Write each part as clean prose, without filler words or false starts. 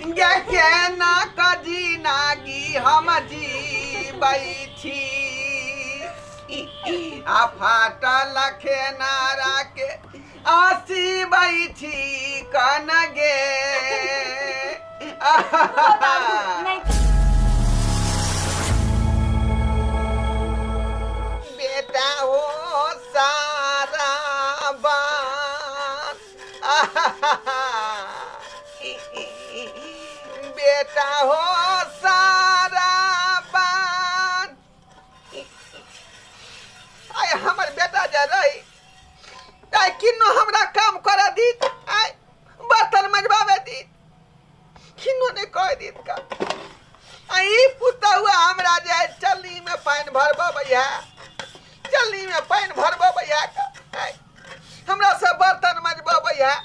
गे केना कजी नागी हम जीबै छी आ फाटल खेनारा के आसीबै छी कन गे। नहीं बेटा हो सारा बात, बेटा हो सारा बात। आइ हमर बेटा जे रही आइ किन्नो हमरा काम करऽ दीत, आइ बर्तन मजबाबे दीत, किन्नो नहि कह दीत का। आ ई पुतहुआ हमरा जे आइ चलनी में पानि भरबबै है, चलनी में पानि भरबबै है, आइ हमरा से बर्तन मजबबै है,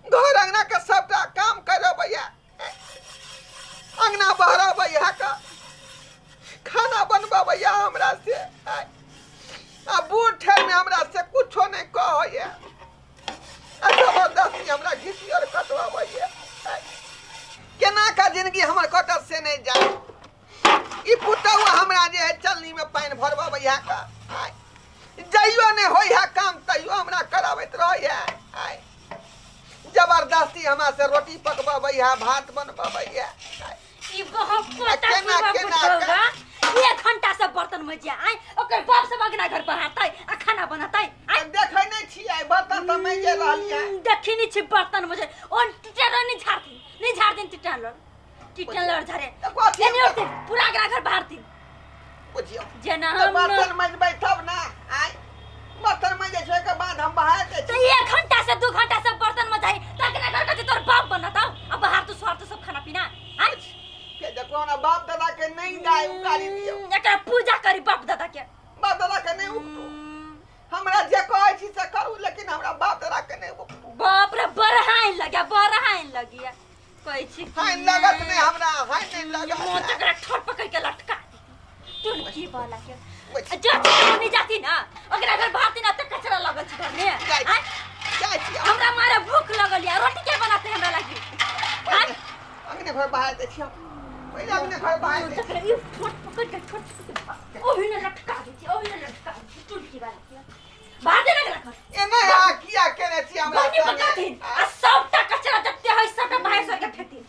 घर अंगना के सबटा काम करबै है, अंगना बहरबै है का, खाना बनबबै है हमरा से। आइ आ बूढ़ ठेर में हमरा से कुछो नहीं कहैया, आ जबरदस्ती हमरा घिसी और कटवाबैया। केना का जिंदगी हमर कटत से नहीं जाए। ई पुतहुआ हमरा जे है चलनी में पानि भरबबै है का, आइ जइयो नहीं होय है काम तैयो हमरा कराबैत रहैया। आइ जबरदस्ती हमरा से रोटी पकबबै है, भात बनबबै है। ई बहुत आ केना केना पुतहुआ एक घंटा से बर्तन मजिया आइ ओकर बाप सब अंगना घर बहातै आ खाना बनतै। आइ देखै नहीं छियै बर्तन तऽ माइजे रहलियै। देखी नहीं छी बर्तन मजे ओन टिटन नहीं झाड़थिन, नहीं झाड़थिन टिटन लड़, टिटन लड़ झाड़े तऽ कथी एने उठथिन पूरा अंगना घर बहारथिन। बुझियौ जेना तऽ हम बर्तन मजबै तब ना, आइ बर्तन मजै छै ओहिके बाद हम बहार दै तो छी। 1 घंटा से 2 घंटा से बर्तन मजाई तक ना घर के तोर बाप बनताऊ आ बाहर तो स्वार तो सब खाना पीना। आइ के देखो हमरा बाप दादा के नहीं दाय उगारी दियौ, एकरा पूजा करी बाप दादा के, बाप दादा के नहीं उगतू। हमरा जे कहै छी से करू, लेकिन हमरा बाप दादा के नहीं उगतू। बाप रे बरहाइन लग्या, बरहाइन लगिया कहै छी कि हाइन लगत नहीं हमरा, हाइन नहीं लगत। मोह तकरा ठोर पकड़ के लटका दी टुनकी वाला के। जो नहीं जाती ना ओकरा घर भारती ना त कचरा लगल छै घर में। जाइ आँय? जाइ छी हम। हमरा मारे भूख लगल या रोटी के बनाते हमरा लागी। आँय? अंगने घर बाहर दै छी हम, पहिले अंगने घर बाहर दै छी। तकरा ई ठोर पकड़ के ठोर पकड़ के ओही ने लटका दी छी, ओही ने लटका दी छी टुनकी वाला के। बाहर दे ना घर। एना अहाँ किया केने छी हमरा बनी संगे? पकाथिन आ सबटा कचरा जते है सबटा बाहर सर के फेंकथिन।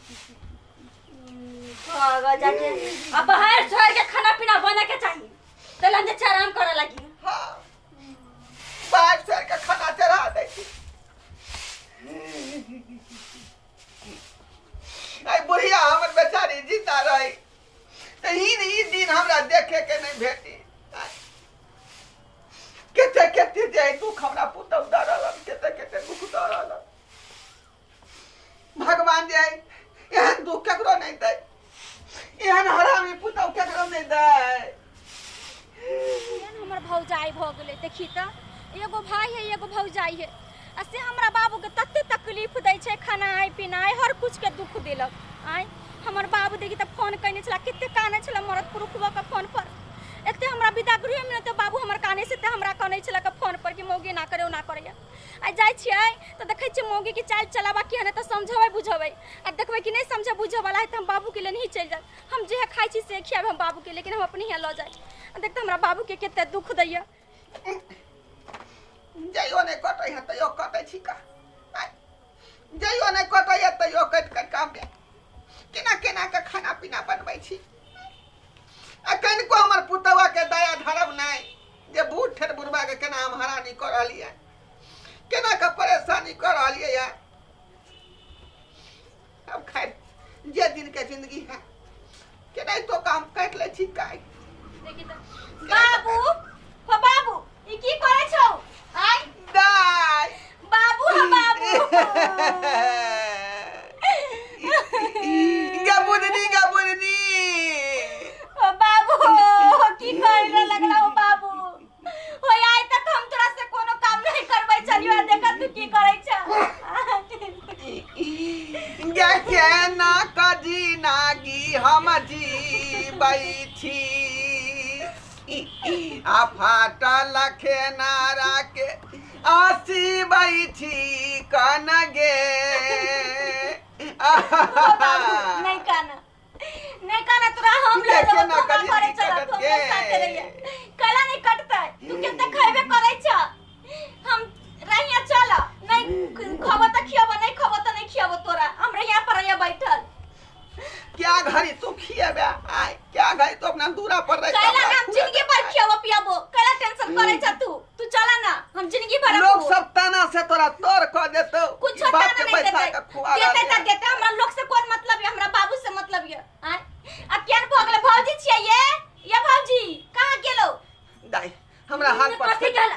भागा जाके आ बाहर छोड़ के खाना पीना बना के चाहिए तो लंजे आराम करे लगी। हाँ, बाहर छोड़ के खाना चढ़ा दै छी। आई बुढ़िया हमर बेचारी जिंदा रही तऽ ई दिन हमरा देखे के नहीं भेटी। केते केते जे दुख हमरा पुतहु दऽ रहल, केते केते दुख दऽ रहल। भगवान जे एहन दुख केकरो नहीं दै, एहन हरामी पुतहु केकरो नहीं दै। एहन हमर भौजाई भऽ गेलै। देखी तऽ एगो भाई है एगो भौजाई है आ से हमरा बाबू के तते तकलीफ दै छै, खानाइ पिनाइ हर कुछ के दुख देलक। आँय हमर बाबू देखी तऽ फोन कयने छला, कते कानै छला मरद पुरुखवा के फोन पर। एते हमरा विदागरी में तऽ बाबू हमर कानै से हमरा कानै छला के फोन पर कि मौगी ना करे ओना करैया। आ जाइ छियै तऽ देखै छियै मौगी के चाल चलावा की है तऽ समझेबै बुझेबै, आ देखबै कि नहीं समझे बुझे वाला है तऽ हम बाबू के लिए नहीं चलि जायब। हम जे खाइ छी से खियाब हम बाबू के, लेकिन हम अपने यहाँ लऽ जायब। आ देखते हमरा बाबू के कते दुख दैया। जइयो नहीं कटै है तैयो कटै छी का, जइयो नहीं कटै है तैयो कटि कटि कऽ हम केना केना के खाना पीना बनबै छी। आ कनिको हमर पुतहुआ के दया धरब नहीं जे बूढ़ ठेर बुढ़बा के केना हम हरानी कऽ रहलियै, केना के परेशानी कऽ रहलियै है। अब खैर जे दिन के जिंदगी है केना तो काम काटि लै छी काय। बाबू हो बाबू ई की करै छौ? आय दाय बाबू हो बाबू। गे बुधनी, गे बुधनी। हो बाबू की करे लगला हो बाबू? हो आइ तक हम तोरा से कोनो काम नहीं करबै छलियो, देख तू की करै छ। गे केना कजी नागी हम जीबै छी आ फाटल खेनारा के आसीबै छी कन गे। पूरा करे चला तू हमरा साथे रहिए कला नहीं कटता तू केते खैबे करै छ हम रहिया चल नहीं खबो त खियाबो नहीं खबो त नहीं खियाबो तोरा हम रहिया पर रहिया बैठल क्या घड़ी तू खियाबे आय क्या घड़ी तू अपना दूरा पर रह कैला हम जिंदगी भर खियाबो पियाबो कैला टेंशन करै छ तू तू चला ना हम जिंदगी भर लोग सब ताना से तोरा तोर क देतो कुछ ताना नहीं देते देते त देते हमरा लोग से कोन मतलब है हमरा बाबू से मतलब है आय अब केन भऽ गेलै भौजी छियै ये भौजी कहां गेलो दाई हमरा हाथ पर कथि गेल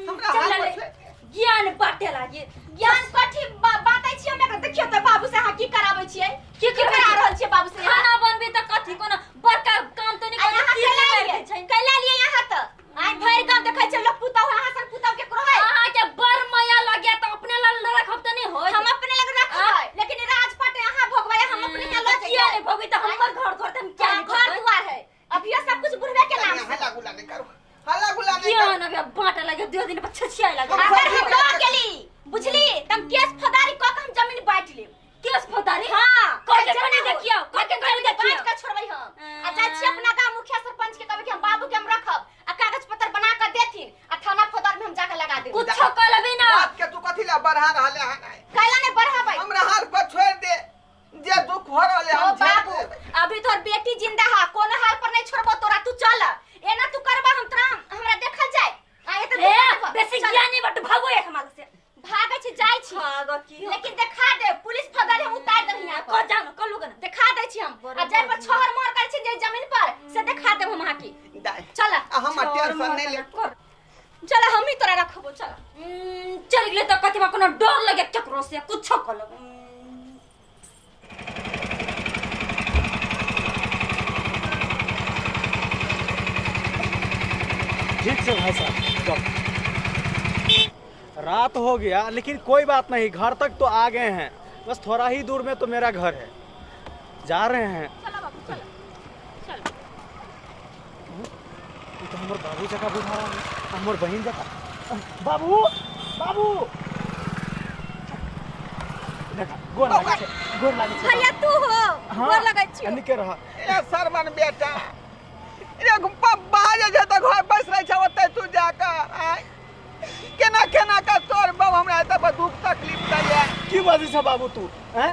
हमरा हाथ पर ज्ञान बाटे लागे ज्ञान कथि बाटै छियै हम एकरा देखियौ त बाबू से अहाँ की कराबै छियै की करा रहल छियै बाबू से खाना बनबे त कथि कोनो बड़का काम त नहीं करै छै कैला लिए यहाँ त आइ भरि गांव देखै छै लोग पुतहु अहाँ सन पुतहु केकरो है अहाँ के बड़ माया लगे त अपने लग रखब त नहीं होय हम अपने लग रखबै लेकिन राजपाट अहाँ भोगबै हम अपने यहाँ लग किया नहीं भोगबै त हमर घर घर त हम क्या घर दुआर है अभी सब कुछ बुढ़वे के नाम से हल्ला गुल्ला नहीं करू हल्ला गुल्ला नहीं करू ना बाटे लगे दो दिन पर छछिया लगे अगर हम रह गेली बुझली तम केस फौजदारी क के हम जमीन बांट लेब केस फौजदारी हां कह के कने देखियो कह के कने देखियो बांट के छोड़बै हम आ जाइ छी अपना गांव मुखिया सरपंच के कहबै कि हम बाबू के हम रखब आ कागज पत्र बना के देथिन आ थाना फौजदार में हम जाके लगा देब कुछो कह लेबी ना बात के तू कथि ला बढ़ा रहले हन कैला ने बढ़ाबै हमरा हाथ पर छोड़ दे जे दुख हो रहले हम बाबू अभी तोर बेटी जिंदा है कोनो हाल पर नहीं छोड़बो तोरा तू चल एना तू करबा हम तोरा हमरा देखल जाय आ ए बेसी ज्ञानी बट भागो एक हमार से भागै छी जाइ छी भागो की लेकिन देखा दे पुलिस फौजदारी हम उतार देब हियां क जानो क लोग ना देखा दै छी हम आ जाय पर छोहर मोहर करै छी जे जमीन पर से देखा देब हम अहाँ की चल हम टेंशन नहीं ले चल हम ही तोरा रखबो चल चल गेले त कथि कोनो डर लगे केकरो से कुछो क लो ठीक से भाई साहब रात हो गया लेकिन कोई बात नहीं घर तक तो आ गए हैं बस थोड़ा ही दूर में तो मेरा घर है जा रहे हैं चलो बाबू चलो चलो ये तो हमारे बाबू जगह बुझा रहा है हमारे बहन जगह बाबू बाबू देखा गोर लागे छे गोर लागे छे भैया तू हो गोर लगे छी निके रह ए सरवन बेटा रे बाहर जे त घर बस रहे छ ओतै तू जाके आय केना केना का तोर बाबू हमरा एत पर दुख तकलीफ दैया की बाजै छ बाबू तू हैं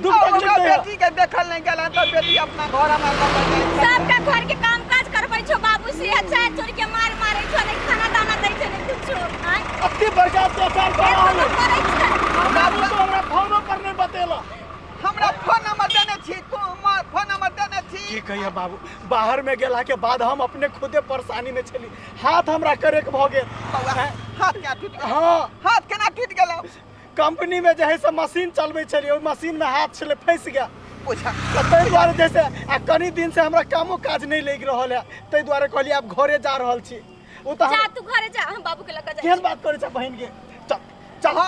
दुख तकलीफ दैया बेटी के देखल नहीं गेल त बेटी अपना घर हमरा लग जाय सबका घर के काम काज करबै छो बाबू से अच्छा चोर के मार मारै छो नहीं खाना दाना दै छो नहीं कुछो आय अति बड़का अत्याचार कर रहल करै छै बाबू तो हमरा फोनो पर नहीं बतेला हमरा फोन नंबर देने छी तू फोन नंबर देने छी की कहिया बाबू बाहर में गेला के बाद हम अपने खुदे परेशानी में छली हाथ हमरा करे के भ गेल हाथ केना टूट गेल हां हाथ केना टूट गेल कंपनी में जे है से मशीन चलबै छली ओइ मशीन में हाथ छले फंस गया पूछा तै दुआरे जैसे आ कनी दिन से हमरा कामो काज नहीं लागि रहल है तै दुआरे कहली आब घरे जा रहल छी उ त जा तू घरे जा हम बाबू के लग जा केहन बात करै छ बहिन के चल चल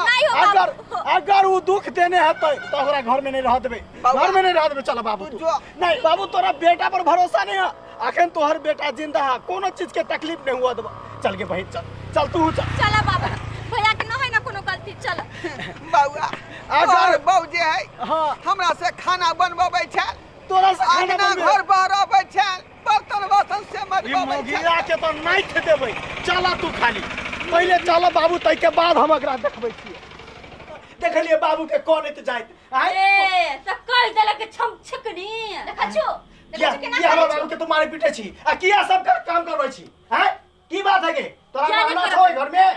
अगर अगर वो दुख देने हेतै त ओकरा घर में नहीं रह देबै घर में नहीं रह देबै चल बाबू तू नहीं बाबू तोरा बेटा पर भरोसा नहीं है अखन तोहर बेटा जिंदा है कोनो चीज के तकलीफ नहीं हुआ देबो चल के बहिन चल चल तू चल चल बाबू भैया के न है ना कोनो गलती चल बाबू अगर बाबू जे है हां हमरा से खाना बनबबै छै तोरा से खाना बनबै घर बहरबै छै बर्तन बासन से मजबबै छै ई के तो नाइथ देबै चल तू खाली पहले चलो बाबू तै के बाद हम एकरा देखबै छियै देखलिए बाबू के कोन एत जाइत ए त कह देलक छम छकनी देखै छो किया किया हमरा बाबू के तू मारे पीटे छी आ किया सब का काम करबै छी हैं की बात है के तोरा रहना छौ घर में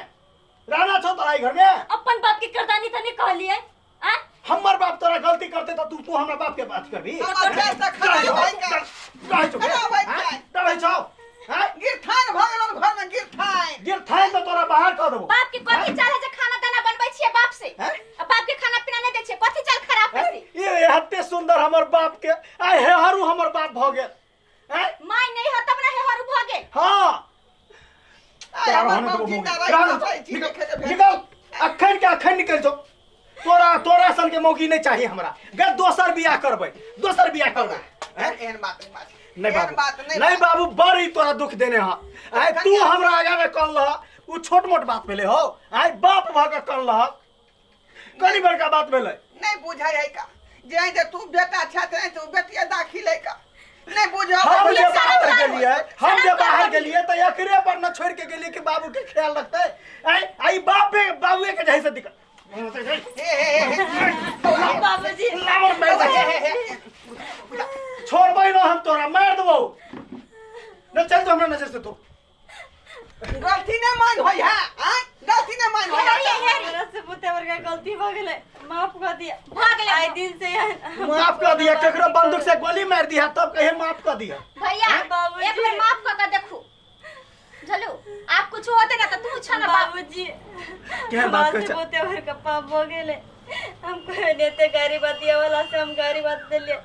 रहना छौ तोरा घर में अपन बाप के करदानी त नहीं कहलिए आ हमर बाप तोरा गलती करते त तू हमरा बाप के बात करबी डरै छौ हैं गिरथान भ गेल घर में गिरथान गिरथान त तोरा बाहर क देबो बाप के कथि चाल है जे खाना दाना बनबै छियै बाप से आ बाप के खाना पीना नहीं दै छियै कथि चाल खराब है ये एते सुंदर हमर बाप के आ हे हरू हमर बाप भ गेल हैं my नहीं ह तब ना हे हरू भ गेल हां निकल अखन के अखन निकल जो तोरा तोरा सन के मौकी नहीं चाहिए हमरा गे दोसर बियाह करबै दोसर बियाह करबै एहन बात नहीं बाबू नहीं बाबू बड़ी तोरा दुख देने हा आय तू हमरा आगा में कल रह उ छोट मोट बात भेले हो आय बाप भ के कल रह कनी बड़का बात भेले नहीं बुझाय है का जे जे तू बेटा छत नहीं तू बेटिया दाखिल है का नहीं बुझो। हम जे बाहर गेलिए, हम जे बाहर गेलिए त एकरे पर न छोड़ के गेलिए कि बाबू के ख्याल रखते। आई आई बाप पे बाबूए के जैसे दिक्कत। बाबूजी लावर मार छोड़बै न हम तोरा मार देबौ न। चल जो हमरा नजर से तू। गलती नहीं मान होई है, हां गलती नहीं मान होई। हमरा से बहुते बड़का गलती भ गेलै, माफ कर दिया। भ गेलै आई दिन से माफ कर दिया। केकरो बंदूक से गोली मार दिया तब कहे माफ कर दिया। भैया एक बेर माफ कर के देखू चलो आप कुछ होते ना त तू छना बाबूजी। के बात कर बहुते बड़का पाप भ गेलै। हम कोई नेते गारी बात दिया वाला से हम गारी बात देलिए।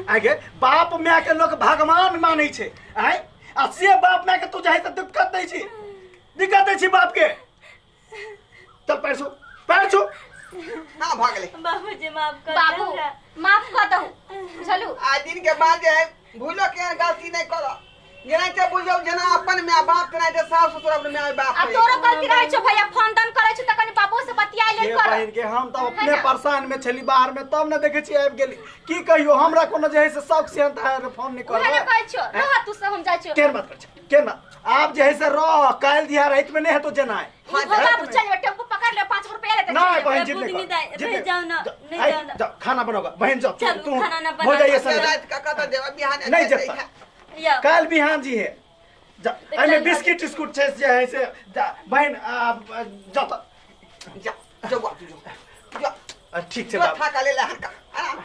आगे बाप माय के लोग भगवान मानै छै। आय आ से बाप माय के तू जाहि त दिक्कत दै छी, दिक्कत दै छी बाप के। चल पैर छू, पैर छू। हां भ गेलै बाबूजी माफ कर बाबू माफ कर दहु चलू। आ दिन के बाद जे है भूलो के गलती नहीं करो। जेना के बुझौ जेना अपन my बाप के नहीं सास ससुर अपन my बाप। आ तोरो गलती रहै छौ भैया, फोन दन करै छौ त कनि बाबू से बतिया लेल कर। बहिन के हम त अपने परेशान में छली बाहर में तब न देखै छी आबि गेली। की कहियो हमरा कोनो जे है से शौक से अंत है फोन नहीं करबै। उहे कहै छौ रह तू सब हम जाइ छौ। केन बात कर छै केन बात आप जे है से रह काल दिया रात में नहीं है तो जेना है। बाबू चल टेम्पो पकड़ ले 5 रुपया लेते। नहीं बहन जी नहीं जाओ ना, नहीं जाओ ना। खाना बनाओ बहन जाओ तू हो जाइए सर रात का कत देवा बिहान नहीं जता काल बिहान जी है। एमे बिस्किट बिस्कुट छै जे है से बहन जा जा जा जा ठीक छै थाका ले ले हल्का आराम।